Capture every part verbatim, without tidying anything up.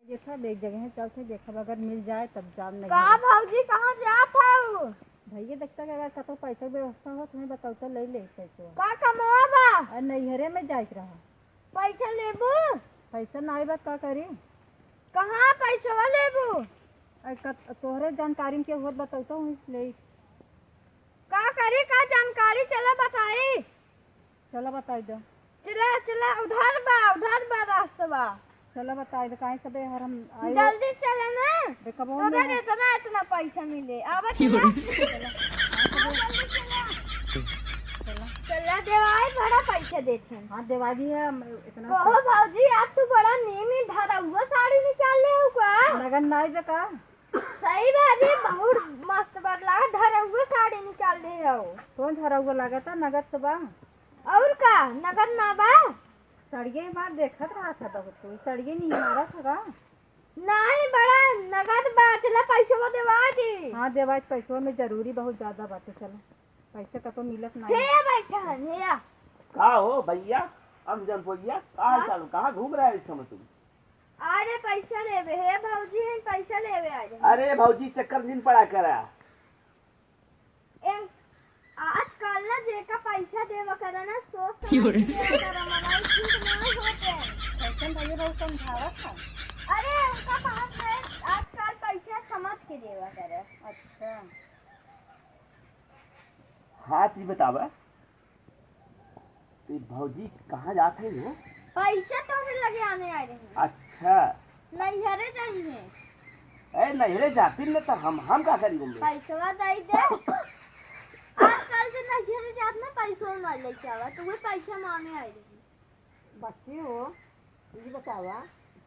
देखा, एक जगह चलत है, देखा, अगर मिल जाए तब जाब, नहीं का है। भौजी, कहाँ जात हऊ? भैया, देखता कि अगर कतौ पैसा के व्यवस्था हो, तुम्हें बताओ तो ले ले पैसा। का कमवा बा? अरे, नैहरे में जाए के रहा। पैसा लेबू? पैसा नाई बा, का करी? कहाँ पैसवा लेबू? अरे, कत-, तोहरे जानकारी में के होत बताओ तो, वहीं से ले। का करी, का जानकारी, चला बताई। चला बताई दो। चला, चला, उधर बा, उधर बा रास्ता बा। चला बताई दो, काहे सबे हर हम आए। जल्दी चला ना। देखबो तोरा ना। इतना, इतना पैसा मिले। आवा चला। चला। चला देवाई, बड़ा पैसा देते हैं। हाँ, देवाई भी है, हम इतना कहो भौजी, आज तू बड़ा नीमी धरउआ साड़ी निकाल ले हो का? लगन नाई बे का? सही बा, अभी बहुत मस्त बदला है, धरउआ साड़ी निकाल ले हो। कौन धरउआ लागता, नगद से बा? और का, नगद ना बा? सड़िए मार देखत रहा था बहुत कोई, सड़िए नहीं मारा था का? नहीं, बड़ा नगद बा, चला पैसवा देवा दी। हाँ, देवा, पैसवा में जरूरी बहुत ज्यादा बाटे, चला। पैसे का तो मिलत नहीं। हे बैठा है, हे आ। का हो भैया, हम जौनपुरिया, का हाल हाँ? चाल, कहाँ घूम रहा है इस समय तुम? अरे पैसा लेवे, हे भौजी, हम पैसा लेवे आ रहे हैं। अरे भौजी, चक्कर जिन पड़ा करा। ए, आजकल ना जेका पैसा देवा करे ना, सोच समझ के देवा करे, मनाई ठीक ना होते। कैसन भैया बहुत समझावत है। अरे उनका पास है, आजकल पैसा समझ के देवा करे। अच्छा। हाँ, तू बतावा, ये भौजी कहाँ जात है हो? पैसा तोहरे लगे आने आए रहे। अच्छा। नैहरे जाई है। ए, नैहरे जाती न तो हम, हम का करी घूम ले? पैसवा दे दे। आजकल के नैहरे जात ना पैसवा ना लेके आवा, तो वो पैसा मांगे आए रहे। बच्ची हो, ई बतावा,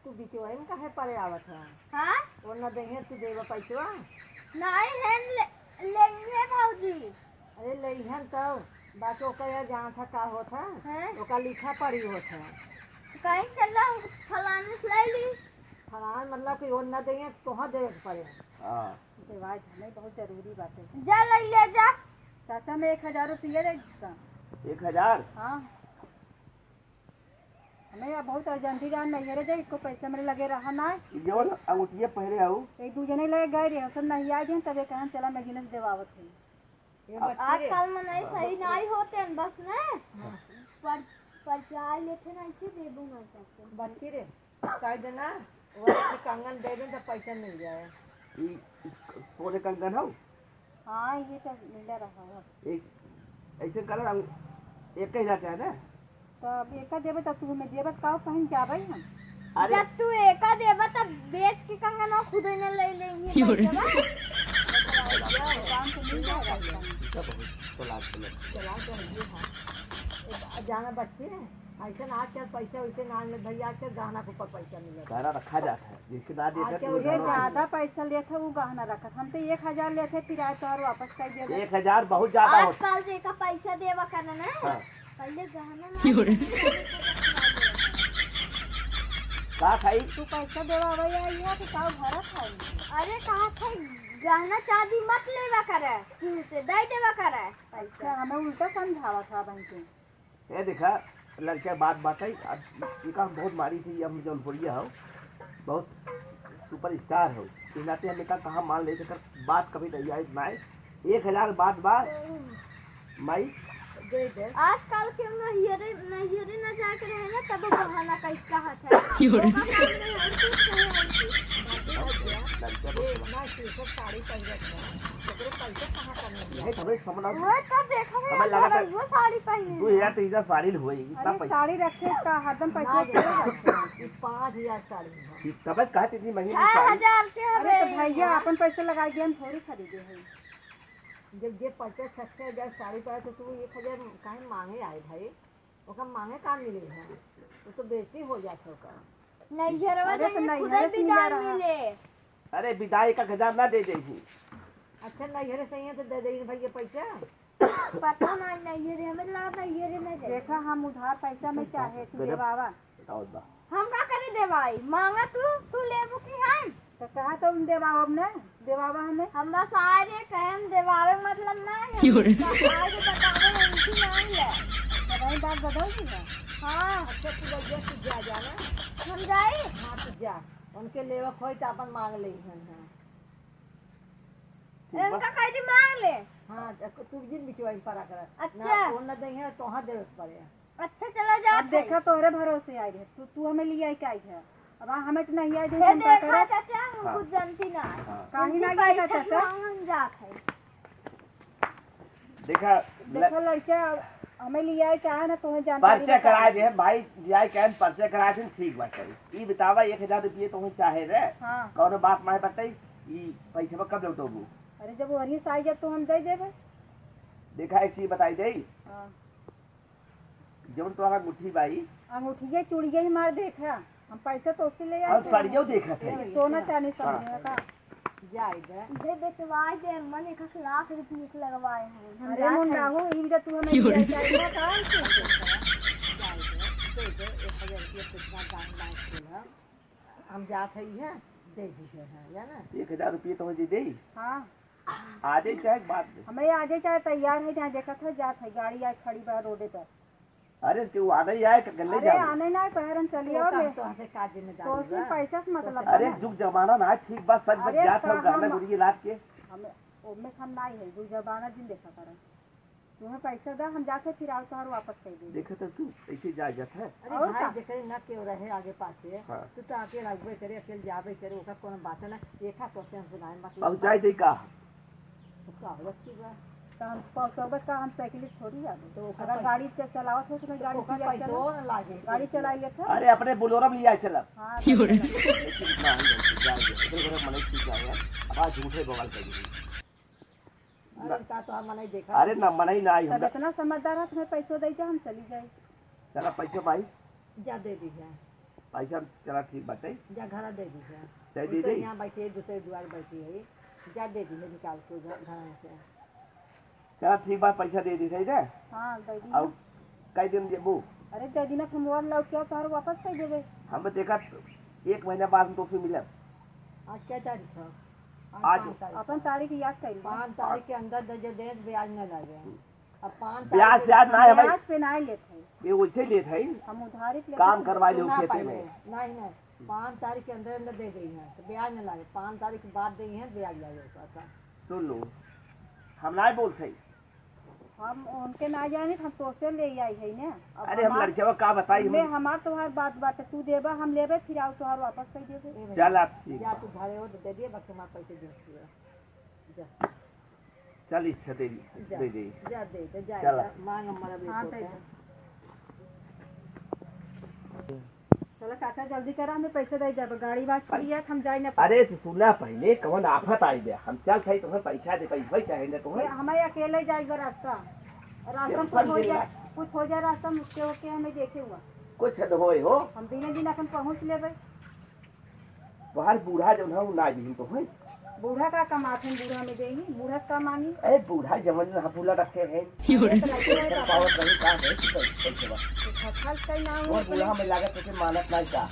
तू बिचवा में काहे परे आवत है? हाँ? ओढ़ना देहे तू देवा पैसवा? नहीं है, ले, लेंगे भौजी। अरे लेइहन तब, बाकी ओकर यार जानत है का होत है? हैं? ओकर लिखा पढ़ी होत है। कहीं चल रहा हूँ, फलाने से ले ली। फलान मतलब कि ओढ़ना देहे, तोहर देवे के पड़े। हाँ। देवाई हमें बहुत जरूरी बाटे। जा ले, ले जा। चाचा, मैं एक हजार रुपया दे देता। एक हजार? हाँ। हमें अब बहुत अर्जेंटी जान नैहरे जाए, एको पैसा मेरे लगे रहा ना। ई जवन अंगूठिया पहने हऊ। एक दू जने लगे गए रहे, सब नहीं आए दिन, तबे कहन चला महीने से देवावत है। ये बच्ची रे। आजकल मनई सही नहीं होते हैं, बस ना। हाँ। पर, पर चाय लेते नहीं थे, देबो नहीं करते। बच्ची रे, कह देना, वो एक कंगन दे दे तो पैसा मिल जाए। ई, ई सोने कंगन हऊ? हाँ, ये तो मिले रहा है। एक, ऐसे कर, हम एक ही जाते हैं ना? तो अब एका देबे, तब तू हमें देबे, का कहीं जाबे हम? अरे जब तू एका देबे, तब बेच के कंगनवा खुदे न ले लेंगे क्यों रे? पैसवा। काम तो मिल जाएगा। ठीक है, बहुत चला के लग। चला तो ये है। ए, जाना बच्चे, ऐसे ना आजकल पैसा वैसे ना ले भैया, आजकल गहना के ऊपर पैसा मिले। गहना रखा जाता है, जैसे ना दे आज तो के ये गहना ज्यादा पैसा लेत है, वो गहना रखत। हम तो एक हजार लेत है, फिर आए तो और वापस कर दिया। एक हजार बहुत ज्यादा होता। आजकल जेका पैसा देवा करना ना, हाँ। पहले गहना ना क्यों रे? का खाई? तू पैसा देवा आवे या ये कि का भरा खाई? अरे कहा था, गहना चांदी मत लेवा करे, तू से दे देवा करे पैसा। अच्छा, हमें उल्टा समझावा था बहन के। ए देखा, लड़का बात बात है, अब इका हम बहुत मारी थी, अब जौन बोलिया हो, बहुत सुपरस्टार हो, इस नाते हम इका कहाँ मान ले, एकर बात कभी नहीं आई, ना आई। एक हजार बात बा, माई। दे दे। आजकल के नैहरे, नैहरे न जाके रहे ना, तब बहाना कई कहा था। क्यों रे? ओका काम नहीं है, तू कहे है, तू। लड़का बहुत ए, ना, तू सब साड़ी पहन रखा है। ओकरे पैसा कहाँ करने दिया? नहीं, तबे समझ ना। वो तो देखा है, हमें लगा था वो साड़ी पहनी दो हजार तेईस साड़ी हुई, इतना अरे, पैसा। साड़ी रखे का हरदम पैसा ना, चले जाते हैं। ई पाँच हजार साड़ी है। ई तबे कहा इतनी महंगी छह साड़ी। हजार के अरे, तो हवे। भैया, अपन पैसा लगा के हम थोड़ी खरीदे हैं। जब जे पचास छत्तीस हजार साड़ी पाए, तो तू एक हजार काहे मांगे आए भाई? ओका मांगे का मिले है? वो तो बेइज्जती हो जात है ओका। नैहरवा अरे, तो जाइए, खुदे नैहरे से मिला विदाई रहा। मिले। अरे, विदाई का हजार ना दे देही। अच्छा, नैहरे से ही है तो दे देही भैया पैसा। पता ना, नैहरे, हमें लगा नैहरे में जाए। देखा, हम उधार पैसा में चाहे, तू मेरे देवावा। बताओ बा। हम का करी देवाई? मांगा तू, तू लेबू की हम? तो कहा तो हम देवावा ने, देवावा हमें। हम बस आए रे, कहे हम देवावे मतलब ना है। क्यों रे? हम आए रे बतावे, उनकी मांग ले। तो भाई बात बदल दी है। हाँ। अच्छा, तू बस जा, तू जा, जा ना। हम जाई? हाँ, तू जा। उनके लेवक होई त आपन मांग लेइहन, हाँ। ठीक बा। इनका कह दी मांग ले। हाँ, त तू जिन बिचवाई परा कर। अच्छा। ना, वो न देइहन, तोहा देवे के पड़े। अच्छा, चला जा अब भाई। देखा, तोहरे भरोसे आई है, तू, तू हमें लियाई के आई है। अब आ, हमें तो नहीं आई, हे हम का देखा करब? चाचा, हम हाँ। कुछ जानती ना। हाँ। काहे उनकी ना पैसा देखा चाचा? मांग हम जात है। देखा, ल- देखा लड़का, हमें लियाई के आए ना, तोहे जानकारी पर्चा बताई। करा दे भाई, लियाई के आए, पर्चा करा दे, ठीक बात है। ई बतावा, एक हजार रुपये तोहे चाहे रे? हाँ। कौनो बात माहे बताई, ई पैसा कब लौटोबू? अरे, जब वही से आई, जब तो हम दे देबे। देखा, एक चीज बताई दे। हाँ। जौन तोहरा अंगूठी बाई। अंगूठिये चूड़िये ही मार देखा, हम पैसा तो उससे ले और आए थे। सड़ियो देखत है। सोना चांदी सब हाँ। है का? जाए दे। दे बेचवाए दे, मन एक लाख रुपये के लगवाए हैं। हम अरे जात मुन्ना हैं। हो, इन जा तू हमें क्यों रे? दिया जाए ना का? जाए दे, दे दे, एक हजार रुपया कितना दान बांट के ला। हम जात है, इहे दे दीजिए, हाँ, जाना। एक हजार रुपये तो दे दे। हाँ। आजे चाहे बाद में। हमें आजे चाहे तैयार है, जहाँ देखत है जात है, गाड़ी आज खड़ी बा रोडे पर। अरे, केहू आने ही आए, गल्ले अरे, जाओ। आने ना आए, पहरन चली तो आओ का ले। तो हंसे का जिम्मेदारी तो उसमें बा? पैसा से मतलब तो बा अरे, ना। जुग जमाना ना, ठीक बात, सच बात, अरे, जात हो, तो गाना हम गुड़िए लाद के। हमें, ओमे हम ना ही है, जुग जमाना जिन देखा करन। तुम्हें पैसा दा, हम जाके फिर आओ, तोहर वापस कर देंगे। देखा तो तू, ऐसे जा जात है। अरे और भाई, का? जेकरे ना केहू रहे आगे पासे, हाँ। तू तो आके लगबे करे, अकेले जाबे करे, ओकर कोनो बात ना, एका तो से हम सुनाए, मतलब पहुँचाई दे का? तो का हो रखी बा? तो हम पहुँचबे का, हम साइकिल से थोड़ी आवे। तो ओकर अगर पैसा गाड़ी से चलावत हो, तो मैं तो गाड़ी ओकर चलाई पैसो चला। ना लागे। गाड़ी चलाई लेत है। अरे, अपने बोलेरो में लिया चलब। हाँ, योरे। चलाई लेत है। लेकिन ना, हम लोग जाएंगे। इधर उधर मनई ठीक जाए यार। अब आज झूठे बवाल कर दीजिए। अरे, ना। का तो हम मनई देखा। अरे, ना, मनई ना आई तब हमरा। इतना समझदार है, तुम्हें पैसो दे दे, हम चली जाए। चला, पैसा भाई। जा दे दी जा। पैसा चला, ठीक बाटे। जा घरा दे दी जा। दे दी, उनके दे। यहाँ बैठी है, दूसरे द्वार बैठी है। जा दे दी है, निकाल के घर, घर से। चला, ठीक बा, पैसा दे दी, सही दे। हाँ, दे दी। और कई दिन देबू? अरे, दे दी ना, हम और लौट के तोहर वापस कर देबे। हम देखा, एक महीना बाद हम तोसे मिलब। आज क्या तारीख है? आज आज। पाँच तारीख। अपन तारीख याद कर ली। पाँच तारीख के अंदर दे, जो दे, ब्याज न लागे। अब पाँच ब्याज तारीख के स्याज ना है भाई। ब्याज पे ना लेत है। ये वैसे लेत है। हम उधारी पे लेते काम हैं। करवा लो तो ना खेते पाइए। में। नहीं, नहीं। पाँच तारीख के अंदर अंदर दे देई हैं, तो ब्याज न लागे। पाँच तारीख के बाद देई हैं, ब्याज लागे उसका। सुन लो, हम ना बोलते। हम उनके ना जानी, हम तोसे ले आई है ना। अब अरे, हम हमार, लड़के का बताई उनमें हम। हमार तोहार बात बाटे, तू देबा, हम लेबे, फिर आओ तोहार वापस कर देबे। चल, आप ठीक जा, बा। तू घरे हो तो दे दिए, बाकी हमारे पैसे दे दिए। जा। चल, इच्छा दे दी, जा, दे दे। जा, दे दे, जा, चला। जा, मांग हमारा भी हाँ, होता दे है। दे। चलो काका, जल्दी करा, हमें पैसे दे जाबे, गाड़ी बात करिए, हम जाए ना। अरे, तू सुना पहले, कौन आफत आई बे? हम चल सही, तुम्हें पैसा दे, पैसा चाहे ना तुम्हें। ये हमें अकेले जाए बे रास्ता, रास्ता में कुछ हो जाए, कुछ हो जाए रास्ता में, उसके होके हमें देखे हुआ। कुछ न होए हो। हम दिने दिन अपन पहुँच लेबे। तोहार बूढ़ा जौन है, उ ना दिही तो है। बूढ़ा का कमात है, बूढ़ा में देही, बूढ़ा का मांगी। अरे, बूढ़ा जवन ना फूला रखे हैं। अरे, तो लगे है तो पावत नहीं का है, कि कैसे, कैसे बा? तो खटखट कहीं ना हो, और बूढ़ा अपने में लागत तो फिर मानत नहीं का।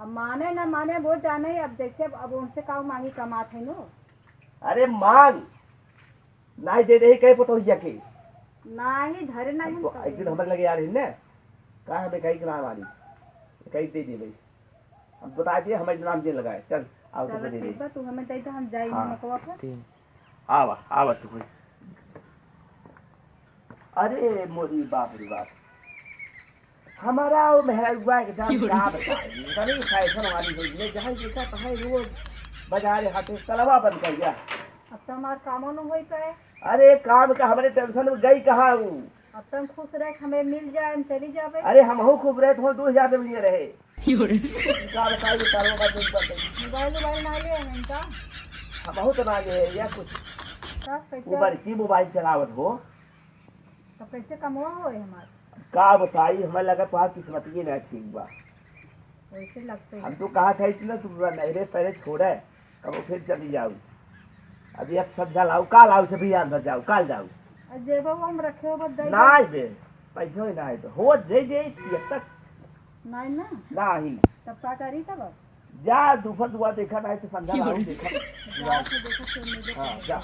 अब माने ना माने, वो जाने, अब जैसे अब उनसे का मांगी, कमात है नो। अरे, मांग, नाई दे देही कहे पतोहिया के। नाही, धरे नाही हम तो कहे। एक दिन हमरे लगे आ रही ने, कहा हमें कही के नाम आ रही, कही दे दे भाई। हम बता दिए, हमें नाम जे लगाए, चल, आओ तो चलो दे दे। ठीक बा, तू हमें दे दे, हम जाई हाँ। मकवा पर। ठीक। आवा, आवा तू भाई। अरे मोरी बाप रे बाप। हमारा वो मेहरारुआ एकदम का बताई, बड़ी फैशन वाली हो गई, जहाँ देखा तहाँ रोज बाजारे हाथे तलवा बंद कर गया। अब तो हमार कामो न होई पाए। अरे काम का हमरे टेंशन में गई कहाँ हूँ? अब तो हम खुश रहे, हमें मिल जाए, हम चली जाबे। अरे हमहू खूब रहे, तो दो हजार में मिले रहे। योरे। का बताई, ये तलवा बंद कर दे। मोबाइल वोबाइल ना ले हैं इनका? हम बहुत ना ले हैं, या कुछ। तब कैसे? वो बड़की मोबाइल चलावत हो। तो कैसे कमवा होए हमार? का बताई, हमें लगा तोहार किस्मतिये ना ठीक बा। वैसे लगते हम हैं। तो कहा था इतना, तू नहरे पहले छोड़े, अब वो फिर चली जाऊ। अभी अब समझा लाऊ, काल आऊ से भी अंदर जाऊ, काल जाऊ। और जेबो वो हम रखे हो बस दे दे। ना बे, पैसो ही ना है तो हो दे दे, जब तक नहीं ना। नहीं। तब का करी तब? जा, दोपहर दुआ देखा, नहीं तो संध्या राहु देखा। जा, तो देखा, फिर मुझे हाँ, जा।